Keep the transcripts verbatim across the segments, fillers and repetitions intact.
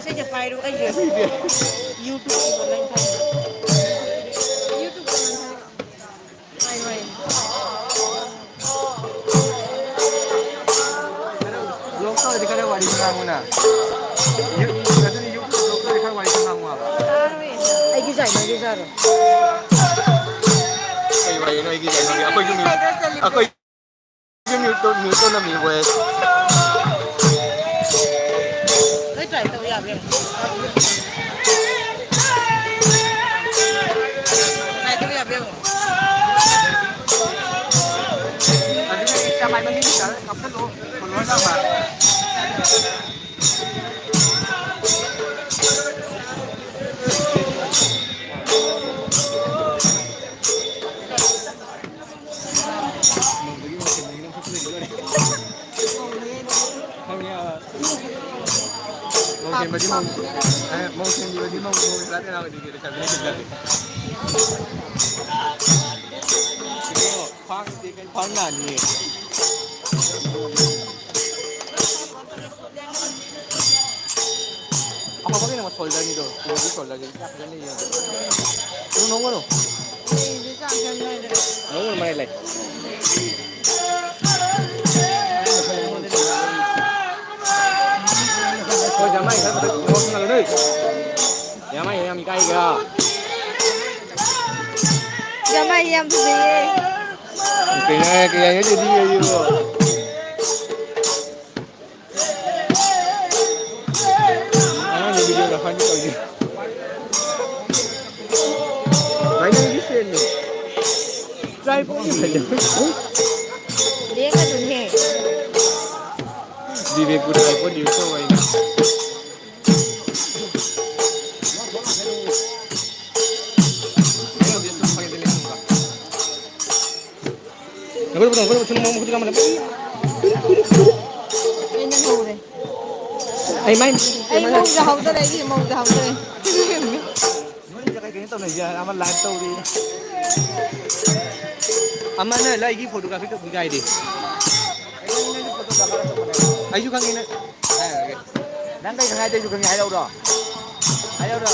ꯑꯩꯁꯦ ꯄꯥꯏꯔꯣ, ꯑꯩꯁꯦ YouTube ꯂꯩ ꯊꯥꯏ꯫ YouTube ꯂꯩ ꯊꯥꯏ꯫ ꯍꯣꯏ, ꯍꯣꯏ꯫ Vlog ꯇꯧꯔꯗꯤ ꯈꯔ ꯋꯥꯔꯤ ꯉꯥꯡꯉꯨꯅ꯫ ꯌꯨ-, ꯑꯗꯨꯅꯤ YouTube vlog ꯇꯧꯔꯗꯤ ꯈꯔ ꯋꯥꯔꯤ ꯉꯥꯡꯉꯨ ꯍꯥꯏꯕ꯫ ꯑꯩꯒꯤ ꯖꯥꯏ, ꯅꯪꯒꯤ ꯖꯥꯏꯔꯣ? ꯀꯩ ꯋꯥꯔꯤꯅꯣ ꯑꯩꯒꯤ ꯖꯥꯏ, ꯅꯪꯒꯤ? ꯑꯩꯈꯣꯏꯁꯨ ꯃꯤ-, ꯑꯩꯈꯣꯏ ꯃ꯭ꯌꯨꯠ ꯇꯧ-, ꯃ꯭ꯌꯨꯠ ꯇꯧꯅꯕꯤꯌꯨ, ꯕꯣꯏꯁ꯫ ꯂꯣꯏ ꯇ꯭ꯔꯥꯏ ꯇꯧ ꯌꯥꯕ꯭ꯔꯥ ꯌꯦꯡꯉꯣ꯫ ꯇ꯭ꯔꯥꯏ ꯇꯧ ꯌꯥꯕ꯭ꯔꯥ ꯌꯦꯡꯉꯣ꯫ ꯑꯗꯨꯗꯤ ꯏꯟꯁꯇꯥ ꯄꯥꯏꯕ ꯃꯤ ꯃꯆꯥꯗ ꯀꯥꯞꯁꯜꯂꯣ, ꯐꯣꯂꯣꯋꯔ ꯌꯥꯝꯕ꯫ ꯈꯪꯉꯦꯕ꯫ ꯃꯧ ꯁꯦꯝꯕꯗꯤ ꯃꯧ, ꯑꯦ, ꯃꯧ ꯁꯦꯝꯕꯤꯕꯗꯤ ꯃꯧ, ꯃꯧ ꯆꯥꯗꯦ ꯅꯥꯕꯗꯤ ꯂꯩꯁꯥꯕꯤꯅ ꯁꯦꯝꯖꯕꯤ꯫ ꯏꯕꯨꯡꯉꯣ, ꯈ꯭ꯋꯥꯡꯁꯦ ꯀꯩ ꯈ꯭ꯋꯥꯡ ꯅꯥꯅꯤꯌꯦ꯫ ꯑꯐꯕ ꯀꯩꯅꯣ ꯁꯣꯜꯖꯔꯅꯤꯗꯣ, ꯁꯣꯜꯖꯔꯅꯤ꯫ ꯅꯣꯡꯃꯅꯣ꯫ ꯅꯣꯡꯃꯅꯣ ꯃꯥꯏ ꯂꯩ꯫ ꯍꯣꯏ, ꯖꯃꯥꯏ ꯈꯔ ꯐꯖꯅ ꯉꯥꯎꯁꯤꯟꯅꯒꯅꯨ꯫ ꯖꯃꯥꯏ ꯌꯥꯝ ꯏꯀꯥꯏꯒ꯫ ꯖꯃꯥꯏ ꯌꯥꯝ ꯐꯖꯩꯌꯦ꯫ ꯀꯩ ꯍꯥꯏ-, ꯀꯩ ꯍꯥꯏꯅꯗꯦ ꯃꯤ ꯑꯩꯕꯨ꯫ ꯑꯉꯥꯡꯒꯤ ꯚꯤꯗꯤꯑꯣ ꯔꯦꯀꯣꯔꯗꯤꯡ ꯇꯧꯔꯤ꯫ ꯚꯥꯏ, ꯅꯪꯒꯤ ꯐꯦꯟꯗꯣ꯫ ꯇ꯭ꯔꯥꯏꯄꯣꯠ ꯂꯦꯡꯒꯅꯨꯅꯦ꯫ ꯕꯤꯕꯦꯛꯄꯨꯔ ꯇ꯭ꯔꯥꯏꯄꯣꯠ ꯌꯨꯁ ꯇꯧꯕ ꯑꯩꯅ꯫ ꯑꯩ ꯅꯪ ꯍꯧꯔꯦ꯫ ꯑꯩ ꯃꯥꯏ ꯑꯩ ꯃꯧꯗ ꯍꯧꯗꯣꯔꯦ, ꯑꯩꯒꯤ ꯃꯧꯗ ꯍꯧꯗꯣꯔꯦ꯫ ꯅꯣꯏꯅ ꯀꯩ ꯀꯩꯅꯣ ꯇꯧꯅꯩꯁꯦ? ꯑꯃ ꯂꯥꯏꯚ ꯇꯧꯔꯤ꯫ ꯑꯃꯅ ꯂꯩꯒꯤ ꯐꯣꯇꯣꯒ꯭ꯔꯥꯐꯤ ꯇꯧꯕꯤ ꯀꯥꯏꯗꯤ꯫ ꯑꯩꯁꯨ ꯈꯪꯉꯤ ꯅꯪ꯫ ꯍꯥꯏꯔꯒꯦ꯫ ꯅꯪ ꯀꯩ ꯈꯪꯉꯦ? ꯑꯇꯩꯁꯨ ꯈꯪꯉꯦ, ꯍꯥꯏꯔꯛꯎꯔꯣ? ꯍꯥꯏꯔꯛꯎꯔꯣ?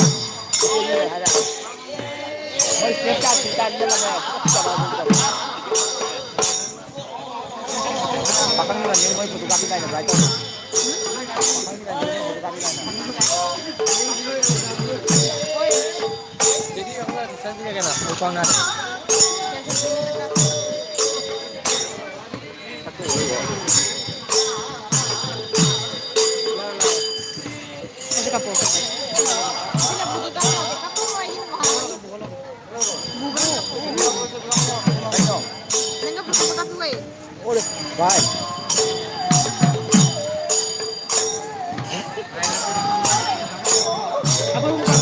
ꯍꯥꯏꯔꯛꯑꯣ꯫ ꯃꯣꯏ ꯁ꯭ꯇꯦꯞ ꯆꯥꯛ ꯊꯤ ꯆꯥꯅꯤꯡꯗꯅ ꯃꯣꯏ꯫ ꯄꯥꯈꯪꯒꯤ ꯂꯝꯖꯦꯜ ꯃꯣꯏ ꯐꯣꯇꯣ ꯀꯥꯞꯄꯤ ꯀꯥꯏꯅ ꯚꯥꯏ ꯇꯧꯔꯤ꯫ ꯄꯥꯈꯪꯒꯤ ꯂꯝꯖꯦꯜ ꯃꯣꯏ ꯐꯣꯇꯣ ꯀꯥꯞꯄꯤ ꯀꯥꯏꯅ꯫ ꯆꯠꯈ꯭ꯔꯦ ꯀꯩꯅꯣ, ꯑꯩ ꯈ꯭ꯋꯥꯡ ꯅꯥꯔꯦ꯫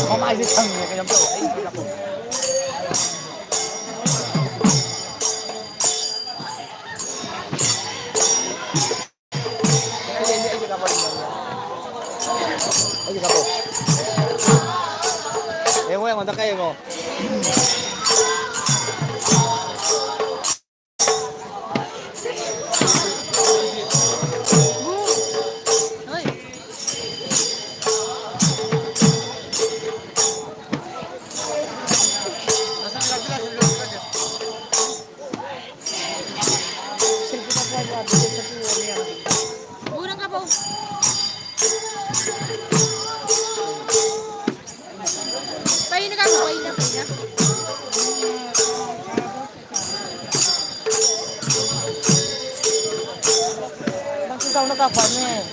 ꯃꯃꯥꯏꯁꯦ ꯊꯪꯉꯦ ꯀꯩꯅꯣꯝ ꯇꯧꯋꯦ꯫ ꯑꯩ ꯌꯦꯡꯉꯣ, ꯑꯩꯉꯣꯟꯗ ꯀꯩ ꯌꯦꯡꯉꯣ꯫ ꯄꯩꯅ ꯀꯥꯞꯄꯨ, ꯄꯩꯅ, ꯄꯩꯅ꯫ ꯅꯪꯁꯨ ꯆꯥꯎꯅ ꯀꯥꯞꯄꯅꯦ꯫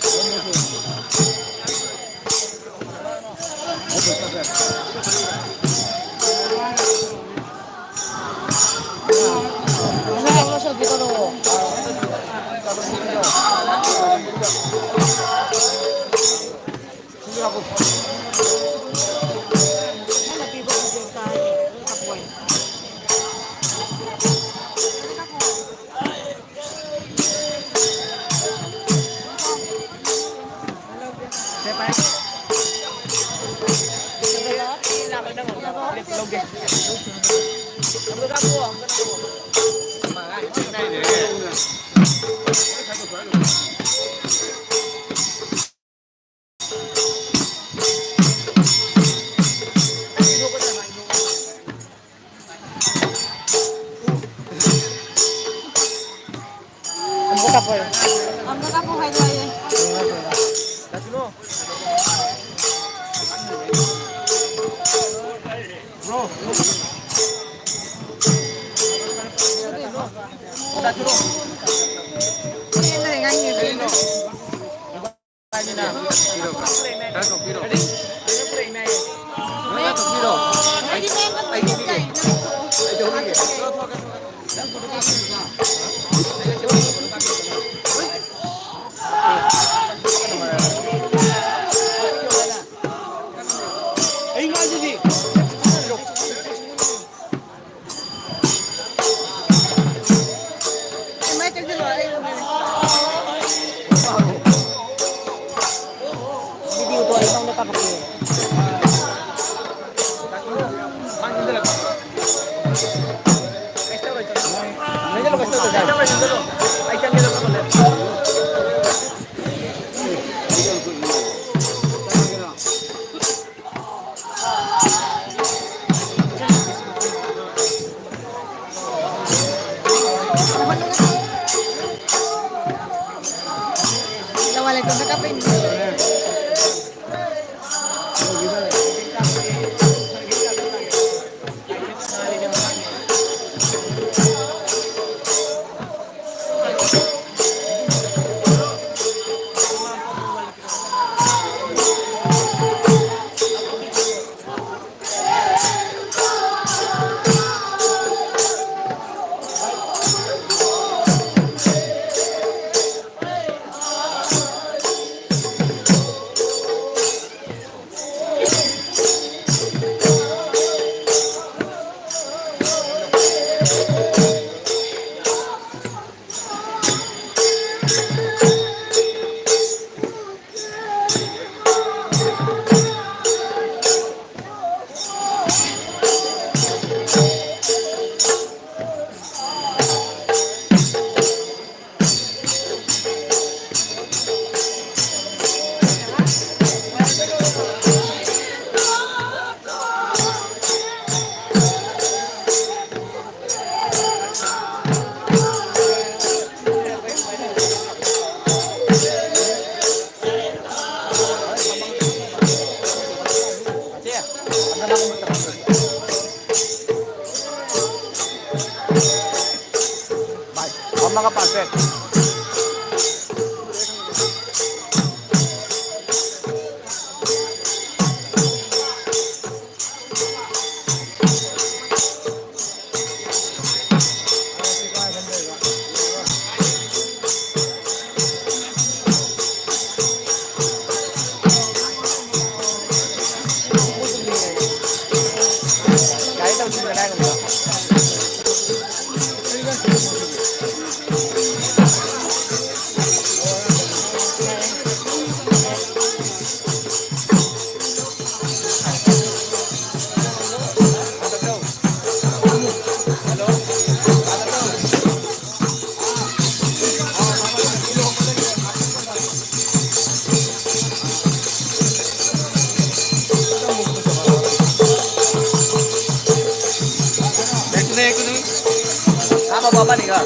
ꯑꯃꯅꯤꯒ꯫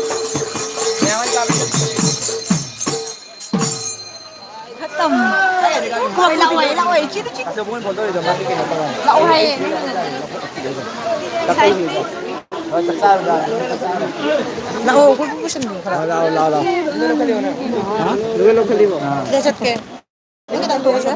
ꯃꯌꯥꯝ ꯑꯃ ꯆꯥꯕ꯫ ꯈꯔ ꯇꯝꯃꯨ꯫ ꯍꯣꯏ, ꯂꯥꯛꯑꯣꯏ, ꯂꯥꯛꯑꯣꯏ꯫ ꯆꯤꯗꯨ ꯆꯤ꯫ ꯑꯁ, ꯃꯣꯏ ꯐꯣꯟ ꯇꯧꯔꯤꯗꯣ ꯃꯥꯗꯤ ꯀꯩꯅꯣ ꯇꯧꯔꯝꯅꯤ꯫ ꯂꯥꯛꯑꯣ ꯍꯥꯏꯌꯦ꯫ ꯉꯁꯥꯏ꯫ ꯍꯣꯏ, ꯆꯥꯛ ꯆꯥꯔꯨꯔꯣ꯫ ꯂꯥꯛꯑꯣ, ꯑꯩꯈꯣꯏ ꯄꯨꯄꯨ ꯁꯟꯗꯣ ꯈꯔ꯫ ꯂꯥꯛꯑꯣ, ꯂꯥꯛꯑꯣ, ꯂꯥꯛꯑꯣ꯫ ꯍꯥ? ꯂꯣꯏ ꯂꯧꯈꯠꯂꯤꯕꯣ? ꯁꯤꯗ ꯆꯠꯀꯦ꯫ ꯅꯪ ꯈꯤꯇꯪ ꯇꯣꯛꯑꯁꯦ꯫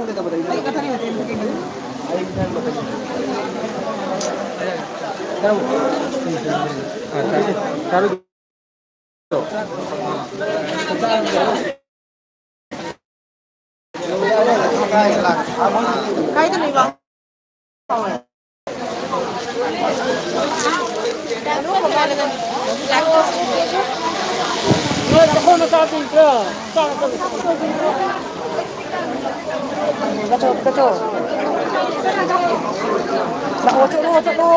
ꯀꯥꯏꯗꯅꯣ ꯏꯕꯥ? ꯂꯥꯛꯑꯣ, ꯆꯠꯂꯣ, ꯆꯠꯂꯣ꯫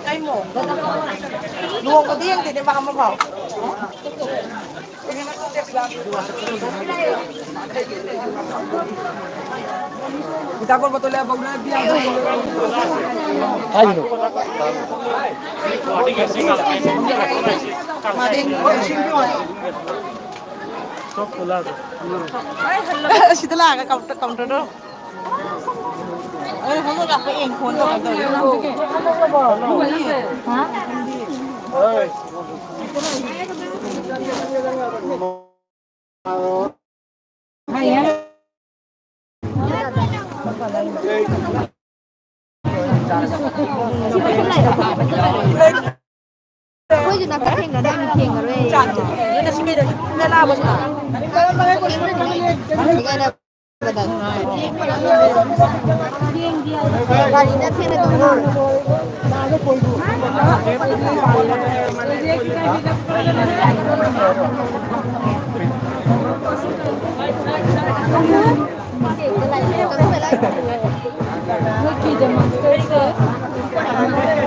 ꯀꯩꯅꯣ? ꯂꯨꯍꯣꯡꯕꯗꯤ ꯌꯦꯡꯗꯦꯅꯦ ꯃꯥ ꯑꯃꯐꯥꯎ꯫ ꯀꯥꯏꯗꯅꯣ? ꯁꯤꯗ ꯂꯥꯛꯑꯒ ꯀꯥꯎꯟꯇꯔ, ꯀꯥꯎꯟꯇꯔꯗꯣ꯫ ꯑꯩ ꯍꯣꯃꯣ ꯂꯥꯛꯄ ꯌꯦꯡ ꯐꯣꯟ ꯇꯧꯔ ꯇꯧꯔꯤ꯫ ꯍꯥ? ꯑꯩꯈꯣꯏꯁꯨ ꯅꯥꯀꯟ ꯊꯦꯡꯅꯗꯕꯅꯤ, ꯊꯦꯡꯉꯔꯣꯏ꯫ ꯒꯥꯔꯤꯅ ꯊꯦꯡꯅꯗꯧ ꯃꯥꯜꯂꯦ꯫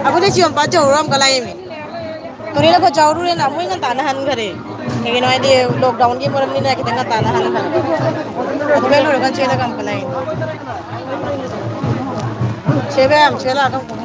ꯑꯩꯈꯣꯏꯗ ꯁꯤ ꯌꯣꯟꯕ ꯆꯧꯔ ꯑꯃ ꯀꯂꯥꯏꯃꯤ꯫ ꯇꯣꯔꯦꯟ ꯑꯩꯈꯣꯏ ꯆꯥꯎꯔꯨꯔꯦꯅ ꯃꯣꯏ ꯉꯟꯇꯥꯅ ꯍꯟꯈꯔꯦ꯫ ꯀꯩꯒꯤꯅꯣ ꯍꯥꯏꯗꯤ lockdownꯒꯤ ꯃꯔꯝꯅꯤꯅ ꯈꯤꯇꯪ ꯉꯟꯇꯥꯅ ꯍꯟꯈꯔꯦ꯫ ꯑꯗꯨ ꯂꯣꯏꯔꯒ ꯆꯦꯜꯂꯒ ꯑꯃꯨꯛꯀ ꯂꯥꯛꯏꯅꯤ꯫ ꯁꯦ ꯏꯕꯦꯝ, ꯁꯦ ꯂꯥꯛꯑꯒ ꯑꯃꯨꯛꯀ꯫